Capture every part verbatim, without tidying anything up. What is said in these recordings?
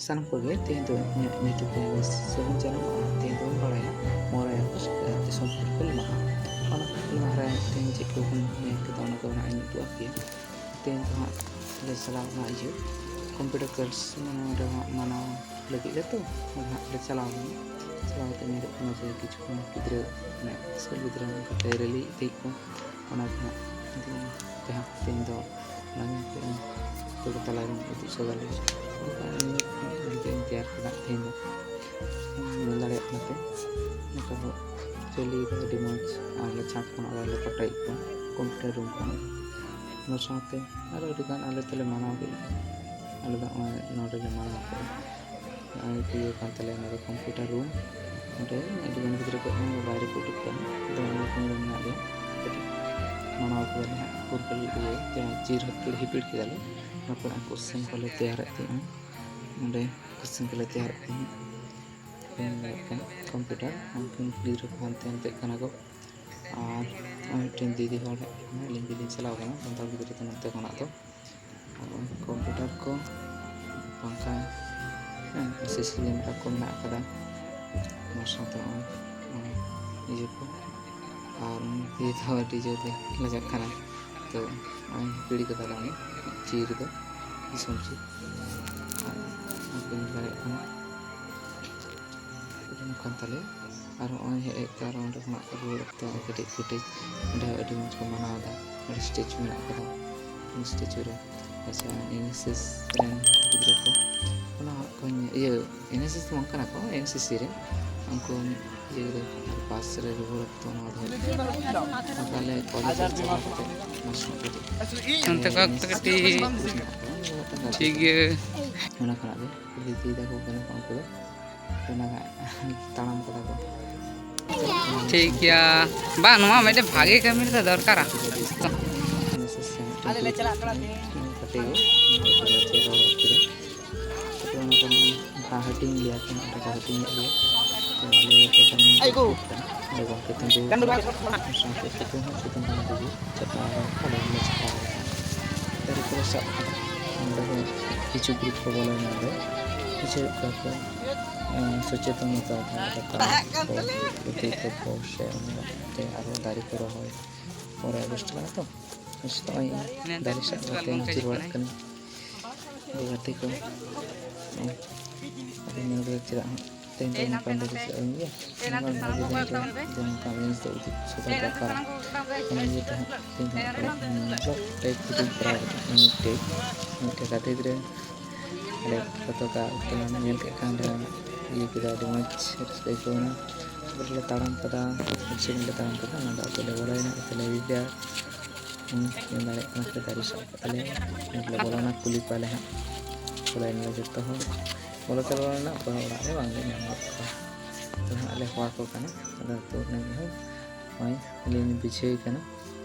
ᱥᱟᱱᱟᱢ ᱠᱚᱜᱮ ᱛᱮᱦᱮᱧ ᱫᱚ ᱤᱧᱟᱹᱜ YouTube ᱨᱮ ᱥᱟᱹᱜᱩᱱ ᱡᱟᱱᱟᱢ ᱟᱨ ᱛᱮᱦᱮᱧ ᱫᱚᱵᱚᱱ ᱵᱟᱲᱟᱭᱟ ᱢᱚᱨᱮ ᱟᱜᱚᱥᱴ ᱫᱤᱥᱚᱢ ᱯᱷᱩᱨᱜᱟᱹᱞ ᱢᱟᱦᱟ᱾ ᱚᱱᱟ ᱯᱷᱩᱨᱜᱟᱹᱞ ᱢᱟᱦᱟ ᱨᱮ ᱛᱮᱦᱮᱧ ᱪᱮᱫ ᱠᱚᱵᱚᱱ ᱧᱮᱞ ᱠᱮᱫᱟ, ᱚᱱᱟ ᱠᱚ ᱱᱟᱦᱟᱜ ᱤᱧ ᱩᱫᱩᱜ ᱟᱯᱮᱭᱟ᱾ ᱛᱮᱦᱮᱧ ᱫᱚ ᱦᱟᱸᱜ ᱞᱮ ᱪᱟᱞᱟᱣ ᱠᱟᱱᱟ ᱤᱭᱟᱹ ᱠᱚᱢᱯᱤᱭᱩᱴᱟᱨ ᱠᱞᱟᱥ, ᱢᱟᱱᱮ ᱚᱸᱰᱮ ᱦᱟᱸᱜ ᱢᱟᱱᱟᱣ ᱞᱟᱹᱜᱤᱫ ᱞᱮ ᱛᱚ ᱚᱸᱰᱮ ᱦᱟᱸᱜ ᱞᱮ ᱪᱟᱞᱟᱣ ᱞᱮᱱᱟ᱾ ᱪᱟᱞᱟᱣ ᱠᱟᱛᱮ ᱧᱮᱞᱚᱜ ᱠᱟᱱᱟ ᱡᱮ ᱠᱤᱪᱷᱩ ᱜᱟᱱ ᱜᱤᱫᱽᱨᱟᱹ, ᱢᱟᱱᱮ ᱥᱠᱩᱞ ᱜᱤᱫᱽᱨᱟᱹ ᱚᱱᱠᱟᱛᱮ ᱨᱮᱞᱤ ᱤᱫᱤᱭᱮᱫ ᱠᱚᱣᱟ᱾ ᱚᱱᱟ ᱜᱮ ᱦᱟᱸᱜ ᱤᱫᱤ ᱛᱮ ᱦᱟᱸᱜ ᱛᱮᱦᱮᱧ ᱫᱚ ᱚᱱᱟ ᱜᱮ ᱦᱟᱸᱜ ᱛᱮᱦᱮᱧ ᱟᱯᱮ ᱠᱚ ᱛᱟᱞᱟᱨᱮᱧ ᱩᱫᱩᱜ ᱥᱚᱫᱚᱨ ᱞᱮᱫᱟ᱾ ᱚᱱᱠᱟ ᱤᱧ ᱤᱧ ᱛᱮᱭᱟᱨ ᱠᱮᱫᱟ ᱛᱮᱦᱮᱧ ᱫᱚ᱾ ᱧᱮᱞ ᱫᱟᱲᱮᱭᱟᱜ ᱠᱟᱱᱟ ᱯᱮ, ᱱᱚᱝᱠᱟ ᱫᱚ ᱨᱮᱞᱤ ᱫᱚ ᱟᱹᱰᱤ ᱢᱚᱡᱽ᱾ ᱟᱨ ᱞᱮ ᱪᱷᱟᱸᱫᱽ ᱠᱷᱚᱱᱟᱜ ᱫᱚ ᱞᱮ ᱯᱟᱴᱟᱭᱮᱫ ᱠᱚᱣᱟ ᱠᱚᱢᱯᱤᱭᱩᱴᱟᱨ ᱨᱩᱢ ᱠᱷᱚᱱᱟᱜ᱾ ᱚᱱᱟ ᱥᱟᱶᱛᱮ ᱟᱨᱚ ᱟᱹᱰᱤᱜᱟᱱ ᱟᱞᱮ ᱛᱮᱞᱮ ᱢᱟᱱᱟᱣ ᱠᱮᱫᱟ᱾ ᱟᱞᱮ ᱫᱚ ᱱᱚᱜᱼᱚᱭ ᱱᱚᱰᱮ ᱞᱮ ᱢᱟᱱᱟᱣ ᱠᱮᱫᱟ᱾ ᱱᱚᱜᱼᱚᱭ ᱤᱭᱟᱹ ᱠᱟᱱ ᱛᱟᱞᱮᱭᱟ, ᱱᱚᱰᱮ ᱠᱚᱢᱯᱤᱭᱩᱴᱟᱨ ᱨᱩᱢ᱾ ᱚᱸᱰᱮ ᱟᱹᱰᱤᱜᱟᱱ ᱜᱤᱫᱽᱨᱟᱹ ᱠᱚ ᱮᱢ ᱵᱟᱭᱨᱮ ᱠᱚ ᱩᱰᱩᱠ ᱠᱟᱱᱟ᱾ ᱟᱫᱚ ᱚᱸᱰᱮ ᱠᱷᱚᱱ ᱜᱮ ᱢᱮᱱᱟᱜ ᱞᱮᱭᱟ᱾ ᱠᱟᱹᱴᱤᱡ ᱢᱟᱱᱟᱣ ᱠᱮᱫᱟᱞᱮ ᱦᱟᱸᱜ ᱯᱷᱩᱨᱜᱟᱹᱞ ᱤᱭᱟᱹ ᱡᱟᱦᱟᱸ ᱪᱤᱨ ᱦᱤᱯᱤᱲ ᱠᱮᱫᱟᱞᱮ᱾ ᱚᱱᱟ ᱠᱚᱨᱮᱱᱟᱜ ᱠᱚᱥᱪᱮᱱ ᱠᱚᱞᱮ ᱛᱮᱭᱟᱨᱮᱫ ᱛᱟᱦᱮᱸᱜᱼᱟ᱾ ᱱᱚᱰᱮ ᱠᱚᱥᱪᱮᱱ ᱠᱚᱞᱮ ᱛᱮᱭᱟᱨᱮᱫ ᱛᱟᱦᱮᱸᱜᱼᱟ᱾ ᱧᱮᱞ ᱫᱟᱲᱮᱭᱟᱜ ᱠᱟᱱᱟ ᱠᱚᱢᱯᱤᱭᱩᱴᱟᱨ, ᱩᱱᱠᱤᱱ ᱜᱤᱫᱽᱨᱟᱹ ᱠᱚ ᱦᱟᱱᱛᱮ ᱱᱟᱛᱮᱜ ᱠᱟᱱᱟ ᱠᱚ᱾ ᱟᱨ ᱱᱚᱜᱼᱚᱭ ᱢᱤᱫᱴᱮᱱ ᱫᱤᱫᱤ ᱦᱚᱲ ᱦᱮᱡ ᱠᱟᱱᱟ, ᱟᱹᱞᱤᱧ ᱜᱮᱞᱤᱧ ᱪᱟᱞᱟᱣ ᱠᱟᱱᱟ, ᱥᱟᱱᱛᱟᱲ ᱜᱤᱫᱽᱨᱟᱹ ᱫᱚ ᱱᱚᱛᱮ ᱠᱷᱚᱱᱟᱜ ᱫᱚ᱾ ᱟᱨ ᱠᱚᱢᱯᱤᱭᱩᱴᱟᱨ ᱠᱚ, ᱯᱟᱝᱠᱷᱟ, ᱦᱮᱸ, ᱥᱤᱥᱤ ᱠᱮᱢᱮᱨᱟ ᱠᱚ ᱢᱮᱱᱟᱜ ᱟᱠᱟᱫᱟ᱾ ᱚᱱᱟ ᱥᱟᱶᱛᱮ ᱱᱚᱜᱼᱚᱭ, ᱱᱚᱜᱼᱚᱭ ᱤᱭᱟᱹ ᱠᱚ᱾ ᱟᱨ ᱩᱱᱤ ᱫᱤᱫᱤ ᱫᱚ ᱟᱹᱰᱤ ᱡᱳᱨ ᱜᱮ ᱞᱟᱡᱟᱜ ᱠᱟᱱᱟᱭ᱾ ᱛᱚ ᱱᱚᱜᱼᱚᱭ ᱦᱤᱯᱤᱲ ᱠᱟᱫᱟᱞᱮ ᱩᱱᱤ ᱪᱤᱨ ᱫᱚ, ᱫᱤᱥᱚᱢ ᱪᱤᱨ᱾ ᱟᱨ ᱚᱱᱟ ᱠᱚ ᱧᱮᱞ ᱫᱟᱲᱮᱭᱟᱜ ᱠᱟᱱᱟ᱾ ᱠᱟᱱ ᱛᱟᱞᱮᱭᱟ᱾ ᱟᱨ ᱱᱚᱜᱼᱚᱭ ᱦᱮᱡ ᱦᱮᱡ ᱛᱮ ᱟᱨ ᱚᱸᱰᱮ ᱠᱷᱚᱱᱟᱜ ᱨᱩᱣᱟᱹᱲ ᱚᱠᱛᱚ ᱠᱟᱹᱴᱤᱡ ᱯᱷᱩᱴᱮᱡᱽ, ᱚᱸᱰᱮ ᱦᱚᱸ ᱟᱹᱰᱤ ᱢᱚᱡᱽ ᱠᱚ ᱢᱟᱱᱟᱣ ᱮᱫᱟ᱾ ᱚᱸᱰᱮ ᱥᱴᱮᱪᱩ ᱢᱮᱱᱟᱜ ᱠᱟᱫᱟ, ᱚᱱᱟ ᱥᱴᱮᱪᱩ ᱨᱮ᱾ ᱟᱪᱪᱷᱟ, ᱮᱱ ᱮᱥ ᱮᱥ ᱨᱮᱱ ᱜᱤᱫᱽᱨᱟᱹ ᱠᱚ ᱚᱱᱟ ᱠᱚ ᱧᱮ-, ᱤᱭᱟᱹ, ᱮᱱ ᱮᱥ ᱮᱥ ᱫᱚ ᱵᱟᱝ ᱠᱟᱱᱟ ᱠᱚ, ᱮᱱ ᱥᱤ ᱥᱤ ᱨᱮ ᱩᱱᱠᱩ ᱤᱭᱟᱹ ᱠᱚᱫᱚ ᱟᱨ ᱵᱟᱥ ᱨᱮ ᱨᱩᱣᱟᱹᱲ ᱚᱠᱛᱚ ᱱᱚᱣᱟ ᱫᱚ ᱦᱩᱭᱩᱜ ᱠᱟᱱᱟ᱾ ᱛᱟᱦᱞᱮ ᱠᱚᱞᱮᱡᱽ ᱨᱮ ᱪᱟᱞᱟᱣ ᱠᱟᱛᱮ ᱱᱟᱥᱮᱱᱟᱜ ᱠᱟᱹᱴᱤᱡ ᱚᱱᱛᱮ ᱠᱚ ᱮᱠᱴᱟ ᱠᱟᱹᱴᱤᱡ ᱴᱷᱤᱠ ᱜᱮ᱾ ᱚᱱᱟ ᱠᱷᱚᱱᱟᱜ ᱜᱮ ᱠᱩᱞᱤ ᱤᱫᱤᱭ ᱫᱟᱠᱚ ᱠᱟᱱᱟ ᱠᱚ ᱩᱱᱠᱩ ᱫᱚ᱾ ᱛᱟᱲᱟᱢ ᱠᱟᱫᱟ ᱠᱚ᱾ ᱴᱷᱤᱠ ᱜᱮᱭᱟ᱾ ᱵᱟᱝ, ᱱᱚᱣᱟ ᱢᱤᱫᱴᱮᱱ ᱵᱷᱟᱜᱮ ᱠᱟᱹᱢᱤ ᱨᱮᱫᱚ ᱫᱚᱨᱠᱟᱨᱟ᱾ ᱟᱞᱮ ᱞᱮ ᱪᱟᱞᱟᱜ ᱠᱟᱱᱟ ᱛᱮᱦᱮᱧ᱾ ᱠᱟᱛᱮ ᱜᱮ ᱨᱚᱲ ᱠᱮᱫᱟ᱾ ᱛᱟᱨᱯᱚᱨᱮ ᱚᱱᱟ ᱠᱚ ᱦᱟᱹᱴᱤᱧ ᱜᱮᱭᱟ ᱠᱚ, ᱚᱱᱟ ᱠᱚ ᱦᱟᱹᱴᱤᱧ ᱮᱫ ᱞᱮᱭᱟ᱾ ᱛᱚ ᱟᱞᱮ ᱞᱮ ᱪᱟᱞᱟᱜ ᱠᱟᱱᱟ᱾ ᱟᱭ ᱜᱳ᱾ ᱟᱫᱚ ᱜᱚᱢᱠᱮ ᱛᱤᱸᱜᱩ ᱜᱟᱱᱰᱩ ᱟᱠᱟᱱᱟ᱾ ᱵᱟᱝ᱾ ᱥᱟᱶᱛᱮ ᱥᱤᱛᱩᱝ ᱦᱚᱸ ᱥᱤᱛᱩᱝ ᱠᱟᱱᱟ ᱟᱹᱰᱤ ᱡᱳᱨ᱾ ᱪᱷᱟᱛᱟ ᱦᱚᱸ ᱟᱞᱮ ᱦᱚᱸᱞᱮ ᱪᱷᱟᱛᱟ ᱟᱠᱟᱱᱟ᱾ ᱫᱟᱨᱮ ᱠᱚᱞᱮ ᱥᱟᱵ ᱟᱠᱟᱫᱟ᱾ ᱚᱸᱰᱮ ᱦᱚᱸ ᱠᱤᱪᱷᱩ ᱜᱨᱩᱯ ᱠᱚ ᱵᱚᱞᱚᱭᱮᱱᱟ ᱚᱸᱰᱮ᱾ ᱵᱩᱡᱷᱟᱹᱣᱮᱫ ᱠᱚᱣᱟ ᱠᱚ, ᱥᱚᱪᱮᱛᱚᱱ ᱦᱟᱛᱟᱣ ᱠᱚ, ᱯᱩᱛᱷᱤ ᱠᱚ ᱥᱮ ᱚᱱᱟ ᱛᱮ ᱟᱨᱚ ᱫᱟᱨᱮ ᱠᱚ ᱨᱚᱦᱚᱭ ᱯᱚᱨᱮ ᱟᱜᱚᱥᱴ ᱠᱟᱱᱟ ᱛᱚ᱾ ᱱᱚᱜᱼᱚᱭ ᱫᱟᱨᱮ ᱥᱟᱵ ᱠᱟᱛᱮ ᱟᱹᱪᱩᱨ ᱵᱟᱲᱟᱜ ᱠᱟᱱᱟ᱾ ᱜᱟᱛᱮ ᱠᱚ, ᱟᱫᱚ ᱧᱮᱞ ᱠᱟᱛᱮ ᱪᱮᱫᱟᱜ ᱦᱟᱸᱜ ᱛᱮᱦᱮᱧ ᱫᱚ ᱱᱚᱝᱠᱟᱱ ᱫᱟᱨᱮ ᱥᱟᱵ ᱤᱧ ᱜᱮᱭᱟ᱾ ᱱᱚᱝᱠᱟᱱ ᱵᱷᱟᱜᱮ ᱫᱤᱱ ᱨᱮ ᱡᱮ ᱱᱚᱝᱠᱟᱱ ᱡᱤᱱᱤᱥ ᱫᱚ ᱩᱫᱩᱜ ᱥᱚᱫᱚᱨ ᱫᱚᱨᱠᱟᱨ᱾ ᱚᱱᱟ ᱤᱭᱟᱹ ᱛᱮ ᱦᱟᱸᱜ ᱛᱮᱦᱮᱧ ᱫᱚ ᱱᱚᱝᱠᱟᱱ vlog type video ᱠᱚᱨᱟᱣ ᱠᱟᱛᱮ ᱢᱤᱫᱴᱮᱡ, ᱢᱤᱫᱴᱮᱡ ᱜᱟᱛᱮ ᱜᱤᱫᱽᱨᱟᱹ ᱟᱞᱮ ᱯᱷᱳᱴᱳ ᱠᱟ ᱛᱟᱞᱟᱝ ᱧᱮᱞ ᱠᱮᱫ ᱠᱷᱟᱱ ᱞᱮ ᱤᱭᱟᱹ ᱠᱮᱫᱟ, ᱟᱹᱰᱤ ᱢᱚᱡᱽ ᱨᱟᱹᱥᱠᱟᱹ ᱟᱹᱭᱠᱟᱹᱣ ᱮᱱᱟ᱾ ᱛᱟᱨᱯᱚᱨᱮ ᱞᱮ ᱛᱟᱲᱟᱢ ᱠᱮᱫᱟ, ᱮᱠᱥᱤᱰᱮᱱᱴ ᱞᱮ ᱛᱟᱲᱟᱢ ᱠᱮᱫᱟ, ᱚᱱᱟ ᱫᱚ ᱟᱹᱛᱩ ᱞᱮ ᱵᱚᱞᱚᱭᱮᱱᱟ, ᱟᱹᱛᱩ ᱞᱮ ᱤᱫᱤᱭᱟ᱾ ᱦᱩᱸ, ᱧᱮᱞ ᱫᱟᱲᱮᱭᱟᱜ ᱠᱟᱱᱟ ᱯᱮ ᱫᱟᱨᱮ ᱥᱟᱵ ᱠᱟᱛᱮ ᱞᱮ, ᱞᱮ ᱵᱚᱞᱚᱱᱟ, ᱠᱩᱞᱤ ᱠᱚᱣᱟᱞᱮ ᱦᱟᱸᱜ᱾ ᱵᱚᱞᱚᱭᱮᱱᱟ ᱞᱮ ᱡᱚᱛᱚ ᱦᱚᱲ, ᱵᱚᱞᱚ ᱪᱟᱵᱟ ᱞᱮᱱᱟ, ᱚᱠᱚᱭ ᱦᱚᱸ ᱚᱲᱟᱜ ᱨᱮ ᱵᱟᱝᱞᱮ ᱧᱟᱢ ᱞᱮᱫ ᱠᱚᱣᱟ᱾ ᱛᱚ ᱦᱟᱸᱜ ᱞᱮ ᱦᱚᱦᱚ ᱟᱠᱚ ᱠᱟᱱᱟ, ᱟᱫᱚ ᱛᱚ ᱚᱱᱟ ᱜᱮ ᱦᱟᱸᱜ ᱱᱚᱜᱼᱚᱭ ᱟᱹᱞᱤᱧ ᱞᱤᱧ ᱵᱩᱡᱷᱟᱹᱣ ᱠᱟᱱᱟ᱾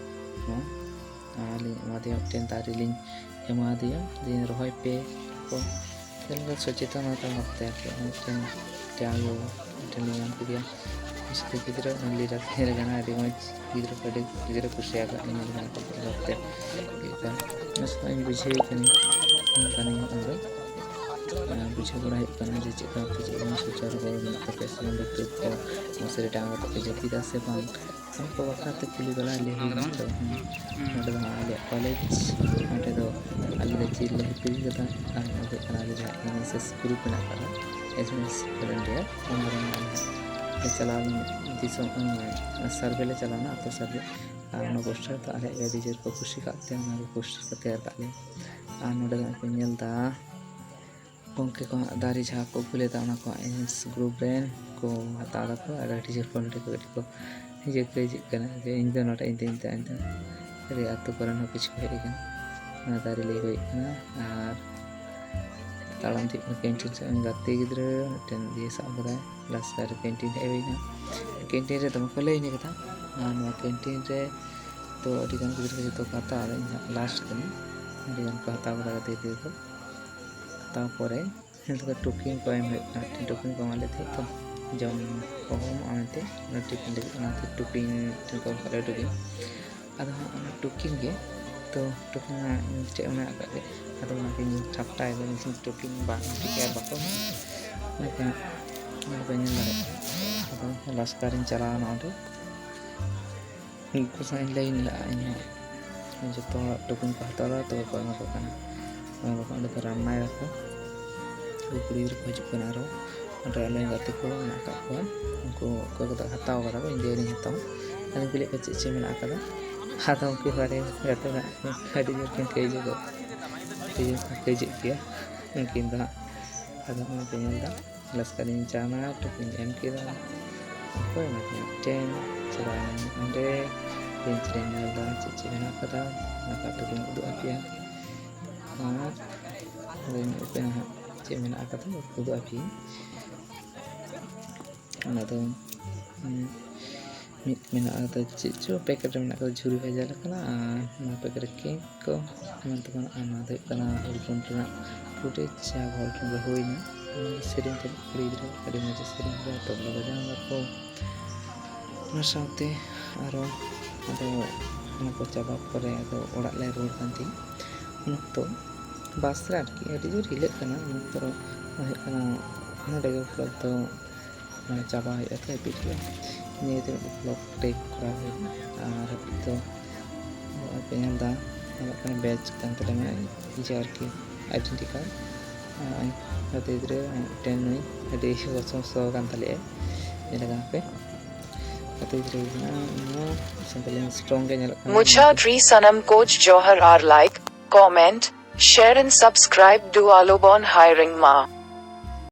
ᱦᱚᱸ, ᱟᱨ ᱞᱤᱧ ᱮᱢᱟᱫᱮᱭᱟ ᱢᱤᱫᱴᱮᱱ ᱫᱟᱨᱮ ᱞᱤᱧ ᱮᱢᱟᱫᱮᱭᱟ, ᱡᱮ ᱨᱚᱦᱚᱭ ᱯᱮ ᱠᱚ᱾ ᱪᱮᱫ ᱞᱮᱠᱟ ᱥᱚᱪᱮᱛᱚᱱᱚᱛᱟ ᱵᱷᱟᱵᱛᱮ ᱟᱨᱠᱤ ᱢᱤᱫᱴᱮᱱ ᱡᱟᱦᱟᱸ ᱢᱤᱫᱴᱮᱱ ᱞᱤᱧ ᱧᱟᱢ ᱠᱮᱫᱮᱭᱟ᱾ ᱥᱟᱛᱮ ᱜᱤᱫᱽᱨᱟᱹ ᱩᱱᱤ ᱞᱤᱰᱟᱨ ᱛᱟᱦᱮᱸ ᱠᱟᱱᱟ, ᱟᱹᱰᱤ ᱢᱚᱡᱽ ᱜᱤᱫᱽᱨᱟᱹ ᱠᱚ ᱟᱹᱰᱤ ᱜᱤᱫᱽᱨᱟᱹ ᱠᱩᱥᱤᱭᱟᱠᱟᱫ ᱞᱤᱧᱟ ᱵᱷᱟᱵᱛᱮ᱾ ᱚᱱᱟ ᱥᱟᱞᱟᱜ ᱤᱧ ᱵᱩᱡᱷᱟᱹᱣ ᱠᱟᱹᱱᱟᱹᱧ, ᱚᱱᱠᱟᱱᱤᱧ ᱚᱸᱰᱮ ᱵᱩᱡᱷᱟᱹᱣ ᱵᱟᱲᱟ ᱦᱩᱭᱩᱜ ᱠᱟᱱᱟ ᱡᱮ ᱪᱮᱫ ᱞᱮᱠᱟ ᱪᱮᱫ ᱵᱟᱝ ᱥᱚᱪᱟᱨ ᱠᱚ ᱢᱮᱱᱟᱜ ᱛᱟᱯᱮᱭᱟ ᱥᱮ ᱵᱟᱝ, ᱵᱟᱹᱛᱩ ᱠᱚ ᱢᱚᱥᱟᱨᱤ ᱴᱟᱸᱜᱟ ᱠᱟᱛᱮ ᱯᱮ ᱡᱟᱹᱯᱤᱫᱟ ᱥᱮ ᱵᱟᱝ? ᱚᱱᱟ ᱠᱚ ᱵᱟᱠᱷᱨᱟ ᱛᱮ ᱠᱩᱞᱤ ᱵᱟᱲᱟ ᱞᱮ ᱦᱩᱭ ᱠᱟᱱᱟ᱾ ᱛᱚ, ᱦᱩᱸ, ᱱᱚᱸᱰᱮ ᱫᱚ ᱦᱟᱸᱜ ᱟᱞᱮᱭᱟᱜ ᱠᱚᱞᱮᱡᱽ, ᱱᱚᱸᱰᱮ ᱫᱚ ᱟᱞᱮ ᱞᱮ ᱪᱮᱫ ᱞᱮ ᱦᱤᱯᱤᱲ ᱠᱟᱫᱟ᱾ ᱟᱨ ᱱᱚᱣᱟ ᱫᱚ ᱦᱩᱭᱩᱜ ᱠᱟᱱᱟ ᱟᱞᱮ ᱡᱟᱦᱟᱸ ᱮᱱ ᱮᱥ ᱮᱥ ᱜᱨᱩᱯ ᱢᱮᱱᱟᱜ ᱟᱠᱟᱫᱟ, ᱮᱥ ᱮᱢ ᱮᱥ ᱵᱷᱚᱞᱮᱱᱴᱤᱭᱟᱨ, ᱚᱱᱟ ᱨᱮ ᱟᱞᱮ ᱞᱮ ᱪᱟᱞᱟᱣ ᱞᱮᱱᱟ ᱫᱤᱥᱚᱢ, ᱩᱸ, ᱥᱟᱨᱵᱷᱮ ᱞᱮ ᱪᱟᱞᱟᱣ ᱞᱮᱱᱟ, ᱟᱛᱳ ᱥᱟᱨᱵᱷᱮ᱾ ᱟᱨ ᱚᱱᱟ ᱯᱳᱥᱴᱟᱨ ᱫᱚ ᱟᱞᱮᱭᱟᱜ ᱜᱮ ᱟᱹᱰᱤ ᱡᱳᱨ ᱠᱚ ᱠᱩᱥᱤ ᱠᱟᱜ ᱛᱮ ᱚᱱᱟ ᱜᱮ ᱯᱳᱥᱴᱟᱨ ᱠᱚ ᱛᱮᱭᱟᱨ ᱠᱟᱜ ᱞᱮᱭᱟ᱾ ᱟᱨ ᱱᱚᱸᱰᱮ ᱫᱚ ᱱᱚᱜᱼᱚᱭ ᱯᱮ ᱧᱮᱞ ᱮᱫᱟ, ᱜᱚᱢᱠᱮ ᱠᱚ ᱦᱟᱸᱜ ᱫᱟᱨᱮ ᱡᱟᱦᱟᱸ ᱠᱚ ᱟᱹᱜᱩ ᱞᱮᱫᱟ, ᱚᱱᱟ ᱠᱚ ᱮᱱ ᱮᱥ ᱜᱨᱩᱯ ᱨᱮᱱ ᱠᱚ ᱦᱟᱛᱟᱣ ᱫᱟᱠᱚ᱾ ᱟᱨ ᱟᱹᱰᱤ ᱡᱳᱨ ᱠᱚ ᱱᱚᱰᱮ ᱠᱚ ᱠᱟᱹᱴᱤᱡ ᱠᱚ ᱤᱭᱟᱹ ᱠᱚ ᱦᱤᱡᱩᱜ ᱠᱟᱱᱟ ᱡᱮ ᱤᱧ ᱫᱚ ᱱᱚᱰᱮ, ᱤᱧ ᱫᱚ, ᱤᱧ ᱫᱚ, ᱤᱧ ᱫᱚ᱾ ᱟᱹᱰᱤ ᱟᱹᱛᱩ ᱠᱚᱨᱮᱱ ᱦᱚᱸ ᱠᱤᱪᱷᱩ ᱠᱚ ᱦᱮᱡ ᱟᱠᱟᱱᱟ᱾ ᱚᱱᱟ ᱫᱟᱨᱮ ᱞᱟᱹᱭ ᱦᱩᱭ ᱠᱟᱱᱟ᱾ ᱟᱨ ᱛᱟᱲᱟᱢ ᱛᱮ ᱠᱮᱱᱴᱤᱱ ᱥᱮᱫ ᱜᱟᱛᱮ ᱜᱤᱫᱽᱨᱟᱹ ᱢᱤᱫᱴᱮᱱ ᱤᱭᱟᱹ ᱥᱟᱵ ᱠᱟᱫᱟᱭ, ᱞᱟᱥᱠᱟᱨ ᱠᱮᱱᱴᱤᱱ ᱦᱮᱡ ᱦᱩᱭ ᱮᱱᱟ᱾ ᱠᱮᱱᱴᱤᱱ ᱨᱮ ᱫᱚᱢᱮ ᱠᱚ ᱞᱟᱹᱭ ᱤᱧ ᱠᱟᱫᱟ᱾ ᱟᱨ ᱱᱚᱣᱟ ᱠᱮᱱᱴᱤᱱ ᱨᱮ ᱫᱚ ᱟᱹᱰᱤ ᱜᱟᱱ ᱜᱤᱫᱽᱨᱟᱹ ᱠᱚ ᱡᱚᱛᱚ ᱠᱚ ᱦᱟᱛᱟᱣᱟ, ᱟᱫᱚ ᱤᱧ ᱦᱟᱸᱜ ᱞᱟᱥᱴ ᱠᱟᱹᱱᱟᱹᱧ᱾ ᱟᱹᱰᱤ ᱜᱟᱱ ᱠᱚ ᱦᱟᱛᱟᱣ ᱠᱟᱫᱟ ᱜᱟᱛᱮ ᱜᱤᱫᱽᱨᱟᱹ ᱠᱚ᱾ ᱦᱟᱛᱟᱣ ᱯᱚᱨᱮ ᱱᱤᱛᱚᱜ ᱫᱚ ᱴᱩᱯᱤᱱ ᱠᱚ ᱮᱢ ᱦᱩᱭᱩᱜ ᱠᱟᱱᱟ, ᱢᱤᱫᱴᱮᱱ ᱴᱩᱯᱤᱱ ᱠᱚ ᱮᱢᱟ ᱞᱮ ᱛᱟᱦᱮᱸᱫ ᱛᱚ, ᱡᱚᱢ ᱠᱚ ᱮᱢᱚᱜᱼᱟ ᱢᱮᱱᱛᱮ, ᱚᱱᱟ ᱴᱤᱯᱷᱤᱱ ᱞᱟᱹᱜᱤᱫ, ᱚᱱᱟᱛᱮ ᱴᱩᱯᱤᱱ ᱢᱤᱫᱴᱮᱱ ᱠᱚ ᱮᱢ ᱠᱟᱜ ᱞᱮᱭᱟ, ᱴᱩᱯᱤᱱ᱾ ᱟᱫᱚ ᱦᱟᱸᱜ ᱚᱱᱟ ᱴᱩᱯᱤᱱ ᱜᱮ ᱛᱚ ᱴᱩᱠᱩᱱ ᱢᱟ ᱤᱧ ᱴᱷᱮᱡ ᱢᱮᱱᱟᱜ ᱟᱠᱟᱫ ᱜᱮ, ᱟᱫᱚ ᱚᱱᱟᱜᱤᱧ ᱴᱷᱟᱯᱴᱟᱭᱮᱫᱟ, ᱢᱮᱥᱤᱱ ᱴᱩᱠᱩᱱ ᱵᱟᱝ ᱴᱷᱤᱠᱟ ᱵᱟᱠᱚ, ᱚᱱᱟᱛᱮ ᱚᱱᱟ ᱯᱮ ᱧᱮᱞ ᱫᱟᱲᱮᱭᱟᱜᱼᱟ᱾ ᱟᱫᱚ ᱞᱟᱥᱠᱟᱨᱤᱧ ᱪᱟᱞᱟᱣᱱᱟ ᱚᱸᱰᱮ, ᱩᱱᱠᱩ ᱥᱟᱶ ᱤᱧ ᱞᱟᱹᱭᱤᱱ ᱞᱟᱜᱼᱟ ᱤᱧ ᱦᱚᱸ᱾ ᱡᱚᱛᱚ ᱦᱚᱲᱟᱜ ᱴᱩᱠᱩᱱ ᱠᱚ ᱦᱟᱛᱟᱣ ᱫᱟ, ᱛᱚᱵᱮ ᱠᱚ ᱮᱢᱟ ᱠᱚ ᱠᱟᱱᱟ᱾ ᱮᱢᱟ ᱠᱚ ᱠᱟᱱᱟ, ᱚᱸᱰᱮ ᱠᱚ ᱨᱟᱱᱱᱟᱭ ᱫᱟᱠᱚ, ᱩᱱᱠᱩ ᱠᱩᱲᱤ ᱜᱤᱫᱽᱨᱟᱹ ᱠᱚ ᱦᱤᱡᱩᱜ ᱠᱟᱱᱟ ᱟᱨᱚ᱾ ᱚᱸᱰᱮ ᱟᱞᱮ ᱜᱟᱛᱮ ᱠᱚ ᱢᱮᱱᱟᱜ ᱟᱠᱟᱫ ᱠᱚᱣᱟ, ᱩᱱᱠᱩ ᱚᱠᱚᱭ ᱠᱚᱫᱚ ᱦᱟᱛᱟᱣ ᱠᱟᱫᱟ ᱠᱚ, ᱤᱧ ᱫᱚ ᱟᱹᱣᱨᱤᱧ ᱦᱟᱛᱟᱣᱟ᱾ ᱟᱫᱚᱧ ᱠᱩᱞᱤᱭᱮᱫ ᱠᱚᱣᱟ ᱪᱮᱫ ᱪᱮᱫ ᱢᱮᱱᱟᱜ ᱟᱠᱟᱫᱟ, ᱟᱫᱚ ᱩᱱᱠᱩ ᱵᱟᱨᱭᱟ ᱜᱟᱛᱮ ᱫᱚ ᱦᱟᱸᱜ ᱟᱹᱰᱤ ᱡᱳᱨ ᱠᱤᱱ ᱠᱟᱹᱭᱡᱟᱹ ᱜᱚᱫ, ᱟᱹᱰᱤ ᱡᱳᱨ ᱠᱤᱱ ᱠᱟᱹᱭᱡᱟᱹᱜ ᱜᱮᱭᱟ ᱩᱱᱠᱤᱱ ᱫᱚ ᱦᱟᱸᱜ᱾ ᱟᱫᱚ ᱚᱱᱟ ᱯᱮ ᱧᱮᱞ ᱮᱫᱟ, ᱞᱟᱥᱠᱟᱨᱤᱧ ᱪᱟᱞᱟᱣᱱᱟ, ᱴᱩᱠᱩᱧ ᱮᱢ ᱠᱮᱫᱟ, ᱚᱠᱚᱭ ᱮᱢᱟ ᱫᱤᱧᱟ ᱢᱤᱫᱴᱮᱱ, ᱪᱟᱞᱟᱣᱱᱟᱹᱧ ᱚᱸᱰᱮ, ᱵᱮᱧᱪ ᱨᱮᱧ ᱧᱮᱞ ᱮᱫᱟ ᱪᱮᱫ ᱪᱮᱫ ᱢᱮᱱᱟᱜ ᱟᱠᱟᱫᱟ, ᱚᱱᱟ ᱠᱚ ᱴᱩᱠᱩᱧ ᱩᱫᱩᱜ ᱟᱯᱮᱭᱟ᱾ ᱟᱨ ᱟᱫᱚᱧ ᱩᱫᱩᱜ ᱟᱯᱮᱭᱟ ᱦᱟᱸᱜ ᱪᱮᱫ ᱢᱮᱱᱟᱜ ᱟᱠᱟᱫᱟ, ᱩᱫᱩᱜ ᱟᱯᱮᱭᱟᱹᱧ᱾ ᱚᱱᱟ ᱫᱚ, ᱩᱸ, ᱢᱤᱫ ᱢᱮᱱᱟᱜ ᱟᱠᱟᱫᱟ, ᱪᱮᱫ ᱪᱚ ᱯᱮᱠᱮᱴ ᱨᱮ ᱢᱮᱱᱟᱜ ᱟᱠᱟᱫᱟ, ᱡᱷᱩᱨᱤ ᱵᱷᱟᱡᱟ ᱞᱮᱠᱟᱱᱟᱜ, ᱟᱨ ᱱᱚᱣᱟ ᱯᱮᱠᱮᱴ ᱨᱮ ᱠᱮᱠ ᱠᱚ ᱮᱢᱟᱱ ᱛᱮᱢᱟᱱ᱾ ᱟᱨ ᱱᱚᱣᱟ ᱫᱚ ᱦᱩᱭᱩᱜ ᱠᱟᱱᱟ ᱦᱚᱞ ᱴᱩᱱ ᱨᱮᱱᱟᱜ ᱯᱷᱩᱴᱮᱡᱽ, ᱡᱟᱦᱟᱸ ᱦᱚᱞ ᱴᱩᱱ ᱨᱮ ᱦᱩᱭᱱᱟ, ᱚᱱᱟ ᱥᱮᱨᱮᱧ ᱛᱮ ᱠᱩᱲᱤ ᱜᱤᱫᱽᱨᱟᱹ ᱟᱹᱰᱤ ᱢᱚᱡᱽ ᱮ ᱥᱮᱨᱮᱧ ᱠᱮᱫᱟ, ᱛᱚᱵᱞᱟ ᱵᱟᱡᱟᱣ ᱫᱟᱠᱚ᱾ ᱚᱱᱟ ᱥᱟᱶᱛᱮ ᱟᱨᱚ ᱟᱫᱚ ᱚᱱᱟ ᱠᱚ ᱪᱟᱵᱟ ᱯᱚᱨᱮ ᱟᱫᱚ ᱚᱲᱟᱜ ᱞᱮ ᱨᱩᱣᱟᱹᱲ ᱠᱟᱱ ᱛᱤᱧ᱾ ᱩᱱ ᱚᱠᱛᱚ ᱵᱟᱥ ᱨᱮ ᱟᱨᱠᱤ ᱟᱹᱰᱤ ᱡᱳᱨ ᱦᱤᱞᱟᱹᱜ ᱠᱟᱱᱟ, ᱩᱱ ᱚᱠᱛᱚ ᱦᱩᱭᱩᱜ ᱠᱟᱱᱟ ᱱᱚᱰᱮ ᱜᱮ ᱩᱯᱞᱚᱵᱽᱫᱷᱚ ᱢᱟᱱᱮ ᱪᱟᱵᱟ ᱦᱩᱭᱩᱜᱼᱟ, ᱛᱚ ᱦᱟᱹᱯᱤᱫ ᱦᱩᱭᱩᱜᱼᱟ᱾ ᱱᱤᱭᱟᱹ ᱛᱮ ᱢᱤᱫᱴᱮᱱ vlog type ᱠᱚᱨᱟᱣ ᱦᱩᱭᱩᱜᱼᱟ᱾ ᱟᱨ ᱦᱟᱹᱯᱤᱫ ᱫᱚ ᱱᱚᱜᱼᱚᱭ ᱯᱮ ᱧᱮᱞ ᱮᱫᱟ, ᱧᱮᱞᱚᱜ ᱠᱟᱱᱟ badge ᱠᱟᱱ ᱛᱟᱞᱮ, ᱢᱟᱱᱮ ᱤᱭᱟᱹ ᱟᱨᱠᱤ identity card᱾ ᱟᱨ ᱜᱟᱛᱮ ᱜᱤᱫᱽᱨᱟᱹ ᱢᱤᱫᱴᱮᱱ ᱱᱩᱭ ᱟᱹᱰᱤ ᱵᱚᱥᱚ ᱵᱚᱥᱚ ᱟᱠᱟᱱ ᱛᱟᱞᱮᱭᱟᱭ, ᱧᱮᱞ ᱟᱠᱟᱫ ᱯᱮ᱾ ᱜᱟᱛᱮ ᱜᱤᱫᱽᱨᱟᱹ ᱠᱟᱱᱟ ᱱᱚᱣᱟ, ᱥᱟᱱᱛᱟᱞᱤ strong ᱜᱮ ᱧᱮᱞᱚᱜ ᱠᱟᱱᱟ᱾ Mucha Tree Sanam Coach Johar are like, comment, share and subscribe to Alobon Hiring Ma.